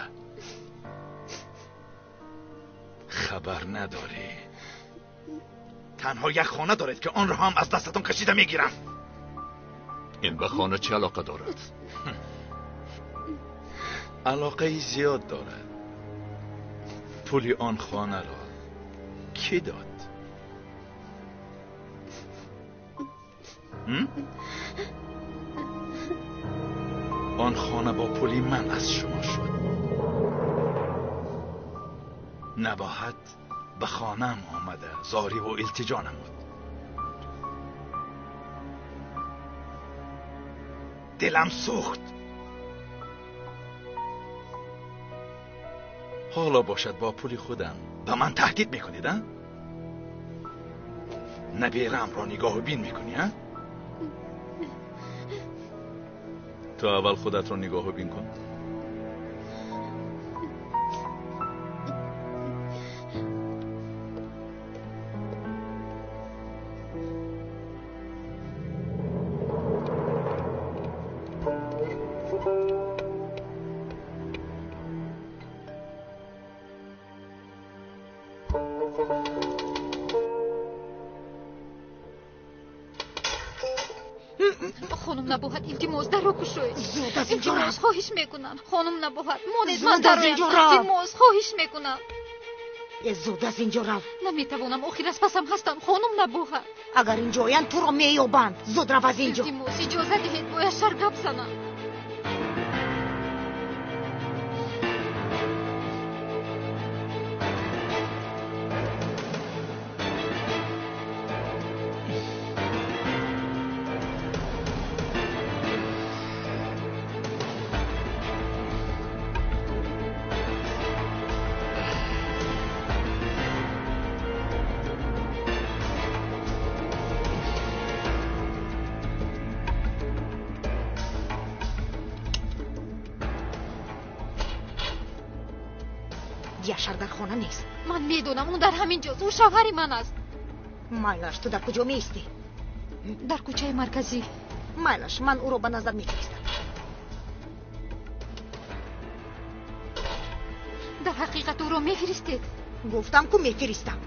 Speaker 9: Хабар надорӣ. Танҳо як хона доред ки онро ҳам аз дастатон кашида мегирам.
Speaker 20: Ин ба хона чӣ алоқа дорад?
Speaker 9: Алоқаи зиёд дорад. Пули он хонаро кӣ дод? Он хона бо пули ман аз шумо шуд. Набоҳат ба хонаам омада зориву илтиҷо намуд. Дилам сӯхт. Ҳоло бошад бо пули худам ба ман таҳдид мекунед, а? Набераамро нигоҳу бин мекунӣ, а? Ту аввал худатро нигоҳу бин кун.
Speaker 11: Хонум Набоҳат, илтимос, дарро кушоед.
Speaker 5: Зуд аз инҷо
Speaker 11: Илтимос,
Speaker 5: рав.
Speaker 11: хоҳиш мекунам. Хонум Набоҳат, монед, ман
Speaker 5: Зуд аз
Speaker 11: дароям.
Speaker 5: инҷо рав.
Speaker 11: Илтимос, хоҳиш мекунам.
Speaker 5: Э, зуд аз инҷо рав.
Speaker 11: Наметавонам, охир аз пасам ҳастам. Хонум Набоҳат.
Speaker 5: Агар инҷо оянд, туро меёбанд. Зуд рав аз инҷо.
Speaker 11: Илтимос, иҷоза диҳед, бояд шар гап занам.
Speaker 5: Яшар дар хона нест.
Speaker 11: Ман медонам, ӯ дар ҳамин ҷост. Ӯ шавҳари ман аст.
Speaker 5: Майлаш, ту дар куҷо меистӣ?
Speaker 11: Дар кӯчаи марказӣ.
Speaker 5: Майлаш, ман ӯро ба назар мефиристам.
Speaker 11: Дар ҳақиқат ӯро мефиристед?
Speaker 5: Гуфтам ку мефиристам.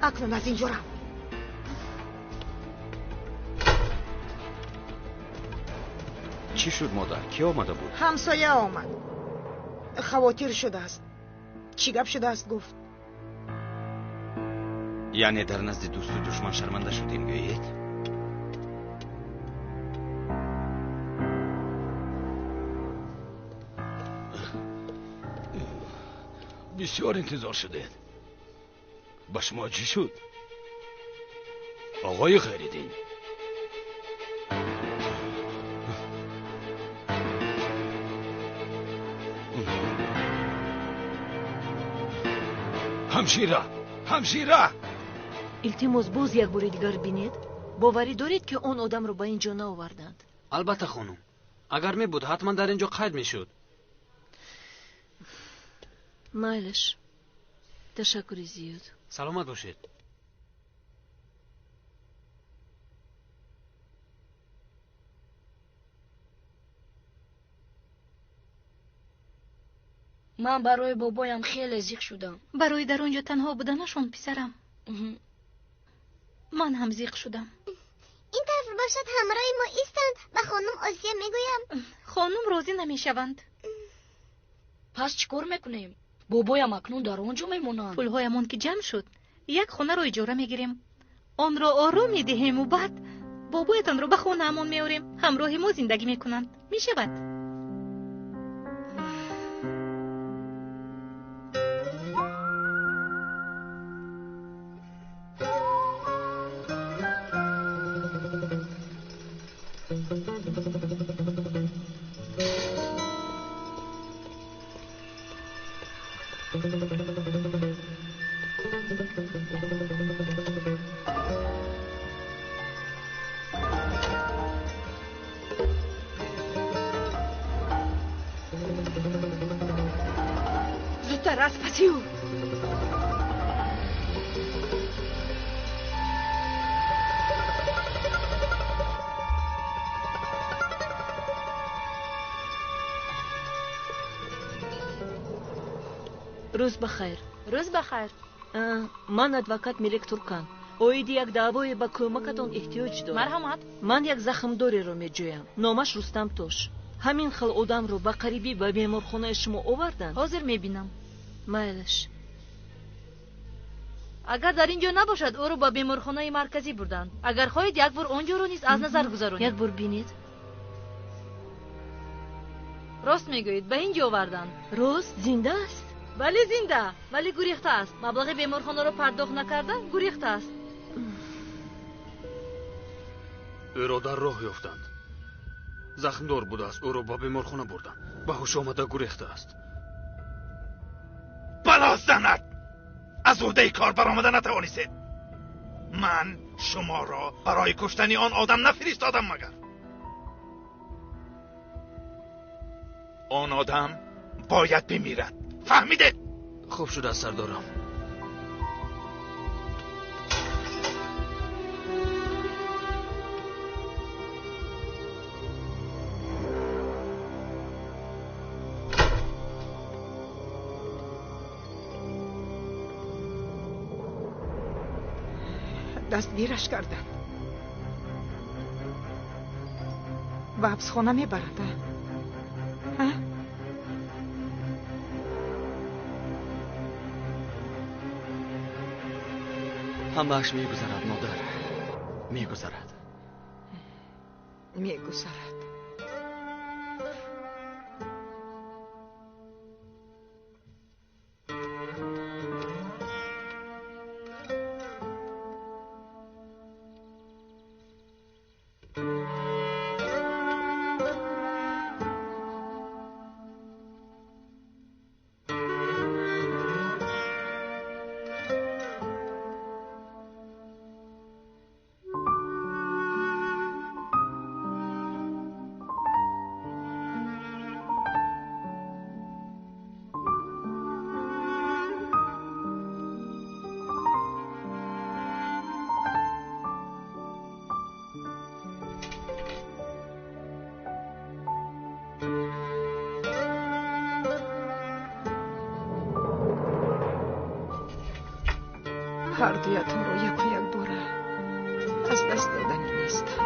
Speaker 5: Акнун аз инҷо рав.
Speaker 14: Чӣ шуд, модар? Кӣ омада буд?
Speaker 5: Ҳамсоя омад. Хавотир шудааст. Чӣ гап шудааст, гуфт.
Speaker 14: Яъне дар назди дӯсту душман шарманда шудем, гӯед?
Speaker 1: Бисёр интизор шудед. Ба шумо чӣ шуд, оғои Хайриддин? Ҳамшира, ҳамшира!
Speaker 4: Илтимос, боз як бори дигар бинед. Боварӣ доред, ки он одамро ба ин ҷо наоварданд?
Speaker 15: Албатта, хонум, агар мебуд, ҳатман дар ин ҷо қайд мешуд.
Speaker 4: Майлаш, ташаккури зиёд.
Speaker 15: Саломат бошед.
Speaker 10: Ман барои бобоям хеле зиқ шудам.
Speaker 11: Барои дар он ҷо танҳо буданашон, писарам. Ман ҳам зиқ шудам.
Speaker 17: Ин тавр Бошад ҳамроҳи мо истанд. Ба хонум Осия мегӯям.
Speaker 11: Хонум розӣ намешаванд.
Speaker 10: Пас чӣ кор мекунем? Бобоям акнун дар он ҷо мемонанд.
Speaker 11: Пулҳоямон ки ҷамъ шуд, як хонаро иҷора мегирем. Онро ором медиҳему баъд бобоятонро ба хонаамон меорем. Ҳамроҳи мо зиндагӣ мекунанд. Мешавад?
Speaker 8: Зудтар аз паси ӯ.
Speaker 4: Рӯз ба хайр.
Speaker 19: Рӯз ба хайр.
Speaker 4: Ман адвокат Мелек Туркан. Оиди як даъвое ба кӯмакатон эҳтиёҷ дорам.
Speaker 19: Марҳамат.
Speaker 4: Ман як захмдореро меҷӯям. Номаш Рустам Тош. Ҳамин хел одамро ба қарибӣ ба беморхонаи шумо оварданд?
Speaker 19: Ҳозир мебинам.
Speaker 4: Майлаш.
Speaker 19: Агар дар ин ҷо набошад, ӯро ба беморхонаи марказӣ бурданд. Агар хоҳед, як бор он ҷоро низ аз назар гузаронед.
Speaker 4: Як бор бинед.
Speaker 19: Рост мегӯед, ба ин ҷо оварданд.
Speaker 4: Рост зинда аст?
Speaker 19: Бале, зинда, вале гурехта аст. Маблағи беморхонаро пардохт накарда, гурехта аст.
Speaker 15: Ӯро дар роҳ ёфтанд. Захмдор будааст, ӯро ба беморхона бурданд. Ба ҳуш омада гурехта аст.
Speaker 9: Бало занад! Аз уҳдаи кор баромада натавонистед. Ман шуморо барои куштани он одам нафиристодам магар? Он одам бояд бимирад. Фаҳмидед?
Speaker 15: Хуб шудааст, сардорам.
Speaker 5: Дастгираш карданд. Ба ҳабсхона мебаранд. А?
Speaker 13: Ҳамааш мегузарад, модар. Мегузарад.
Speaker 5: Мегузарад. Ҳардуятонро яку якбора аз даст додани нестам.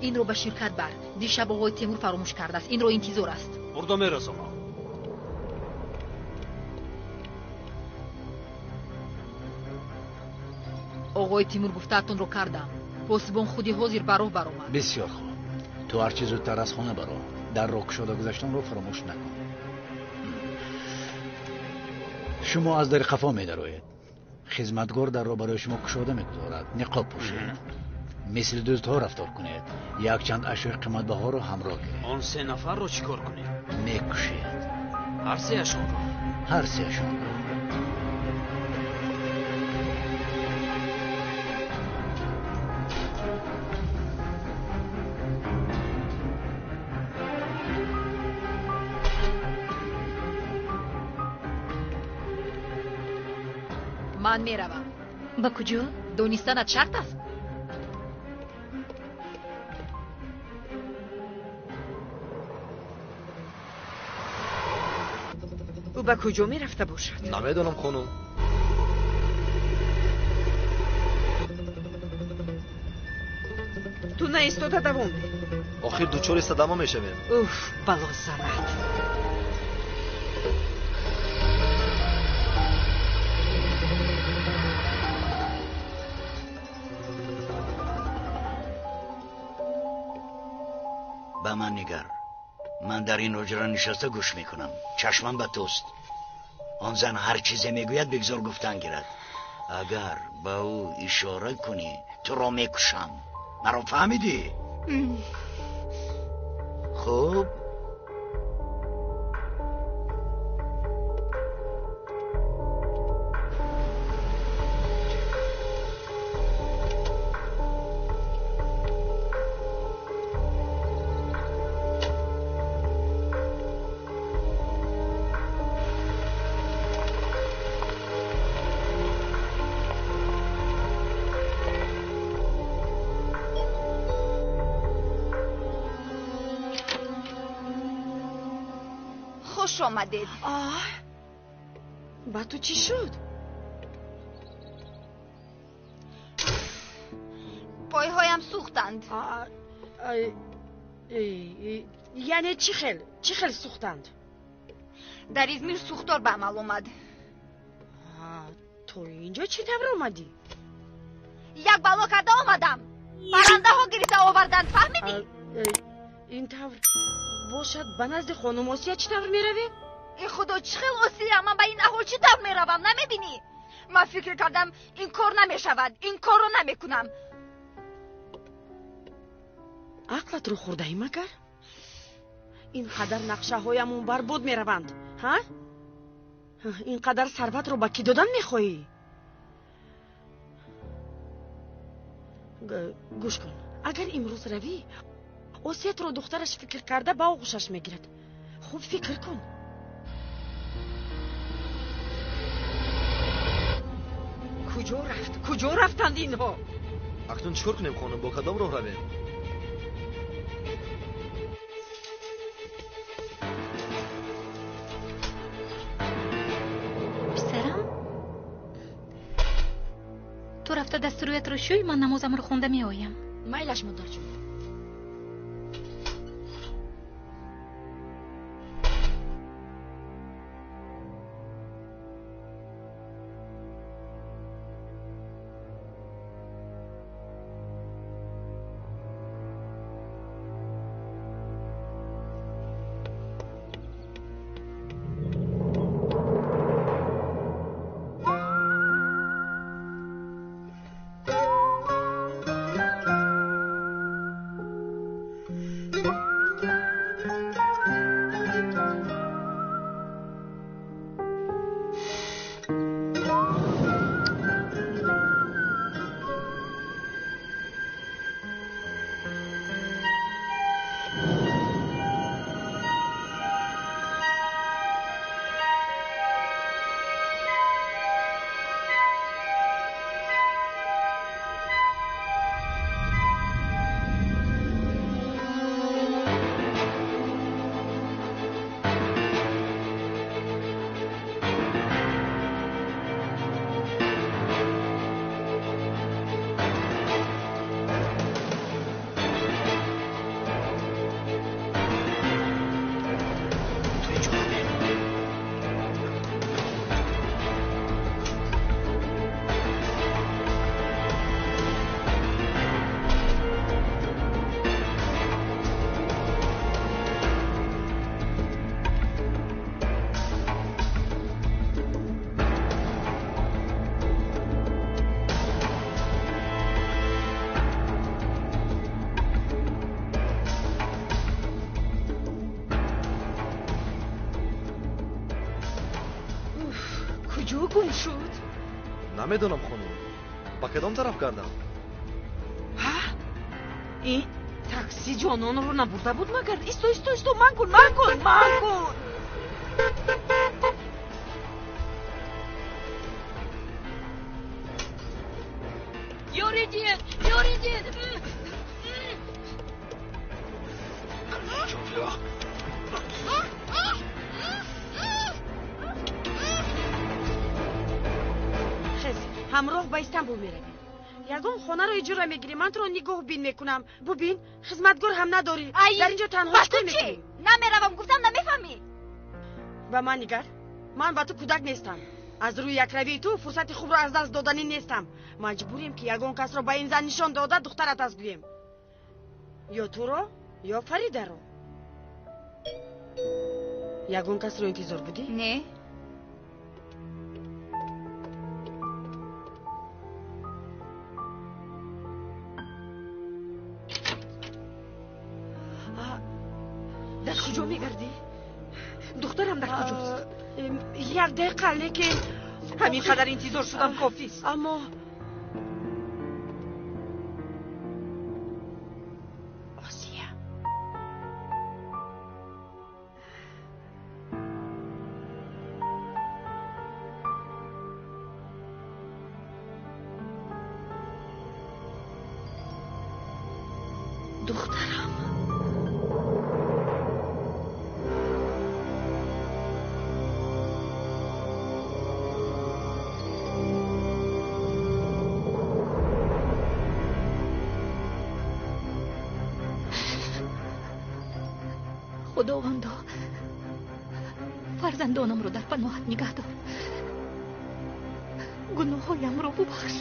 Speaker 12: Инро ба ширкат бар. Дишаб оғои Темур фаромӯш кардааст. Инро интизор аст.
Speaker 15: Бурда мерасонам.
Speaker 12: Оғои Тимур гуфтаатонро кардам. Посбон худи ҳозир ба роҳ баромад.
Speaker 21: Бисёр хуб. Ту ҳарчи зудтар аз хона баро. Дарро кушода гузаштанро фаромӯш накун. Шумо аз дари қафо медароед. Хизматгор дарро барои шумо кушода мегузорад. Ниқоб пӯшед. Мисли дӯстҳо рафтор кунед. Якчанд ашёи қиматбаҳоро ҳамроҳ гиред.
Speaker 15: Он се нафарро чӣ кор кунед?
Speaker 21: Мекушед.
Speaker 15: Ҳар сеяшонро?
Speaker 21: Ҳар сеяшонро.
Speaker 12: Ман меравам.
Speaker 11: Ба куҷо?
Speaker 12: Донистанат шарт аст?
Speaker 3: Ӯ ба куҷо мерафта бошад?
Speaker 16: Намедонам, хонум.
Speaker 3: Ту наистода давом деҳ.
Speaker 16: Охир дучори садама мешавем.
Speaker 3: Уф, бало занад.
Speaker 18: Ба ман нигар. Ман дар ин ҳуҷра нишаста гӯш мекунам. Чашмам ба туст. Он зан ҳар чизе мегӯяд, бигзор гуфтан гирад. Агар ба ӯ ишора кунӣ, туро мекушам. Маро фаҳмидӣ? Хуб.
Speaker 2: Хуш омадед.
Speaker 7: Ба ту чӣ шуд?
Speaker 2: Пойҳоям сӯхтанд.
Speaker 7: Яъне чӣ хел? Чӣ хел сӯхтанд?
Speaker 2: Дар Измир сӯхтор ба амал омад.
Speaker 7: Ту инҷо чӣ тавр омадӣ?
Speaker 2: Як бало карда омадам. Паррандаҳо гирифта оварданд, фаҳмидӣ?
Speaker 7: Ин тавр бошад, ба назди хонум Осия чӣ тавр меравем?
Speaker 2: Э худо, чӣ хел Осия? Ман ба ин аҳвол чӣ тавр меравам? Намебинӣ? Ман фикр кардам, ин кор намешавад, ин корро намекунам.
Speaker 7: Ақлатро хӯрдаӣ магар? Ин қадар нақшаҳоямон барбод мераванд, ҳа? Ин қадар сарватро ба кӣ додан мехоҳӣ? Гӯш кун, агар имрӯз равӣ, Осия туро духтараш фикр карда ба оғӯшаш мегирад. Хуб фикр кун.
Speaker 3: Куҷо рафт? Куҷо рафтанд инҳо?
Speaker 16: Акнун чӣ кор кунем, хонум? Бо кадом роҳ равем?
Speaker 11: Писарам, ту рафта дастурӯятро шӯй, ман намозамро хонда меоям.
Speaker 10: Майлаш, модарҷон.
Speaker 3: Куҷо гум шуд?
Speaker 16: Намедонам, хонум. Ба кадом тараф кардам?
Speaker 3: Ҳа? Ин такси ҷононро набурда буд магар? Исто, исто, исто, ман кун, ман кун, ман кун.
Speaker 10: Ёрӣ диҳед, ёрӣ диҳед.
Speaker 7: Хез, ҳамроҳ ба Истанбул меравем. Ягон хонаро иҷора мегирем, ман туро нигоҳбин мекунам. Бубин, хизматгор ҳам надорӣ. Дар инҷо танҳо чӣ кор мекунӣ?
Speaker 2: Намеравам, гуфтам, намефаҳмӣ?
Speaker 7: Ба ман нигар, ман ба ту кӯдак нестам. Аз рӯи якравии ту фурсати хубро аз даст доданӣ нестам. Маҷбурем, ки ягон касро ба ин зан нишон дода духтарат аст гӯем. Ё туро, ё Фаридаро. Ягон касро интизор будӣ?
Speaker 2: Не.
Speaker 7: Дар куҷо мегардӣ? Духтарам дар куҷост? Як дақиқа, лекин
Speaker 8: ҳамин қадар интизор шудам кофист.
Speaker 7: Аммо Осия,
Speaker 4: духтарам. Худовандо, фарзандонамро дар паноҳат нигаҳ дор, гуноҳҳоямро бубахш.